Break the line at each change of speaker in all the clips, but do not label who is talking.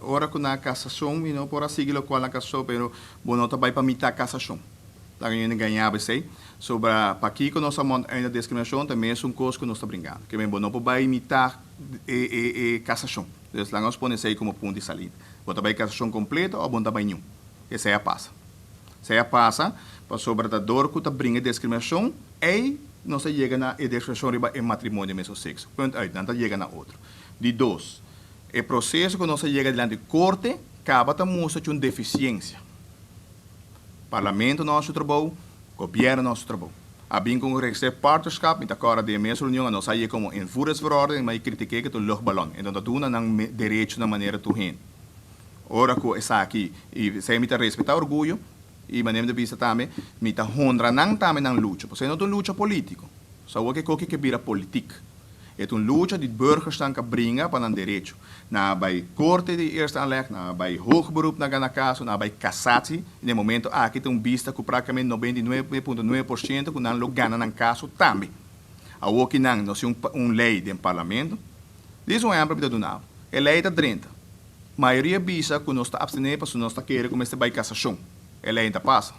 Ora ku na kasashon mi no por a sigui lokual na kasashon, pero bo no ta bai pa mitá kasashon. Ta hende gañá bo esei. Sobra pakiko nos a mònt einde diskriminashon ta mesun kos ku nos ta bringando. Ke men bo no por bai mitá e e e kasashon. Dus laga nos pone esei komo punto di salida. Bo ta bai kasashon kompleto òf bo no ta bai niun. Esei a pasa. Esei a pasa pasobra ta dor ku ta bringa diskriminashon ei nos ta yega na e diskriminashon riba e matrimonio mesun sekso. Punt uit. Nan ta yega na otro. Di dos. E proseso ku nos a yega dilanti korte kaba ta mustra cu un defisiensia. Parlamento no a su trabou, gobièrnu no a su trabou. A bin ku un registré partnerschap, mi ta kòrda den e mes reunion a nos a yega komo invoeringsverordening, ma e kritiké ku ta un luchtballon e no ta duna nan derecho na manera tur hende. Ora ku esaki, i esei mi ta respetá orguyo, i manera mi ta bisa tambe, mi ta honra nan tambe nan lucha, pasobra e no ta un lucha polítiko. So awor ke koki ke bira politik. E ta un lucha di burgersnan ka bringa pa nan derecho. Nan a bai Korte di Eerste Aanleg, nan a bai Hoog Beroep na gana kaso, nan a bai Cassatie. I na e momento aki ta un bista ku praktikamente 99.9% ku nan lo gana nan kaso tambe. Awoki nan no si un un lei den Parlamento. Dis un ehempel mi ta duna bo. E lei ta drenta. Mayoria bisa ku nos ta abstené pasobra nos ta kere ku mester bai Casacion. E lei ta pasa.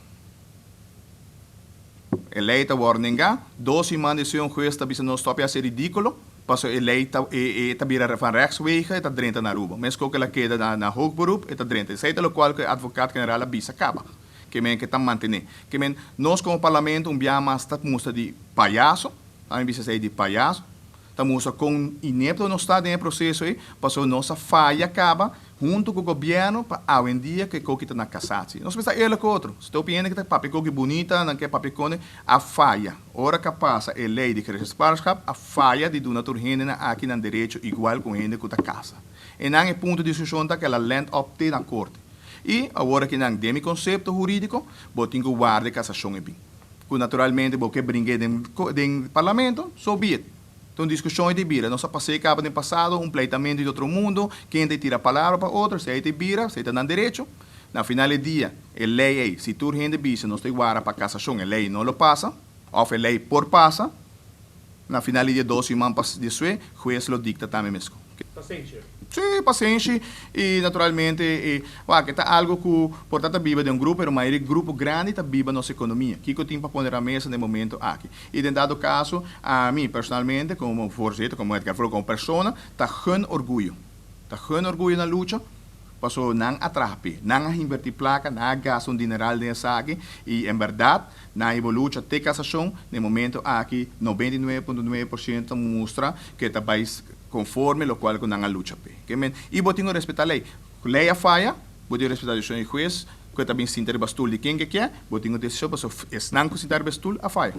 E ley ta wòrdu nengá. Dos siman despues un hues ta bisa nos stòp e hasi ridíkulo, pasobra e ley ta e e ta bira van rechtswege, e ta drenta na Aruba. Meskos ku el a keda na na hoog beroep, e ta drenta. Esei ta lokual ku e advocaat generaal a bisa kaba. Ke men ke ta mantené. Ke men nos komo parlamento un biaha mas ta mustra di payaso, ami bisa esei di payaso, ta mustra kon inepto nos ta den e proseso ei, pasobra nos a faya kaba hunto ku gobièrnu pa awendia ku e koki ta na kasatsi. Nos mester eerlijk ku otro. Si ta hopi hende ku ta papia koki bunita, nan ke papia kone, a faya. Ora ku a pasa e lei di geregistreerschap, a faya di duna tur hendenan aki nan derecho igual ku hende ku ta kasa. E nan e punto di diskushon ta ku el a lent op te na korte. I awor aki nan, den mi konsepto hurídiko, bo tin ku warda e kasashon e bin. Ku naturalmente bo ke bring'é den den parlamento, so be it. Ta un diskushon ei ta bira. Nos a pas'é kaba den pasado, un pleitamentu di otro mundo, ken ta tira palabra pa otro, esei ta bira, esei ta nan derecho. Na final e dia, e lei ei, si tur hende bisa nos ta wara pa kasashon, e lei no lo pasa, òf e lei por pasa, na final e dia dos siman pas despues, hues lo dikta tambe meskos.
Pasenshi.
Sí, pasenshi i naturalmente e wak e ta algo ku por ta ta biba den un grupo, pero mayoria grupo grandi ta biba nos ekonomia. Kiko tin pa pone na mesa den momento aki? I den dado kaso, ami personalmente komo voorzitter, komo Edgar Vrolijk, komo persona, ta gun orguyo. Ta gun orguyo na lucha, paso nan a traha p'e. Nan a invertí plaka, nan a gasta un dineral den esaki i en bèrdat nan a hiba lucha te kasashon. Den momento aki 99.9% ta mustra ku e ta bai konforme lokual ku nan a lucha p'e. Ke men, i bo tin ku respetá lei. Lei a faya, bo tin ku respetá desishon di hues ku e ta bin sinta riba stul di ken ke ke, bo tin ku desishon pasobra esnan ku sinta riba e stul a faya.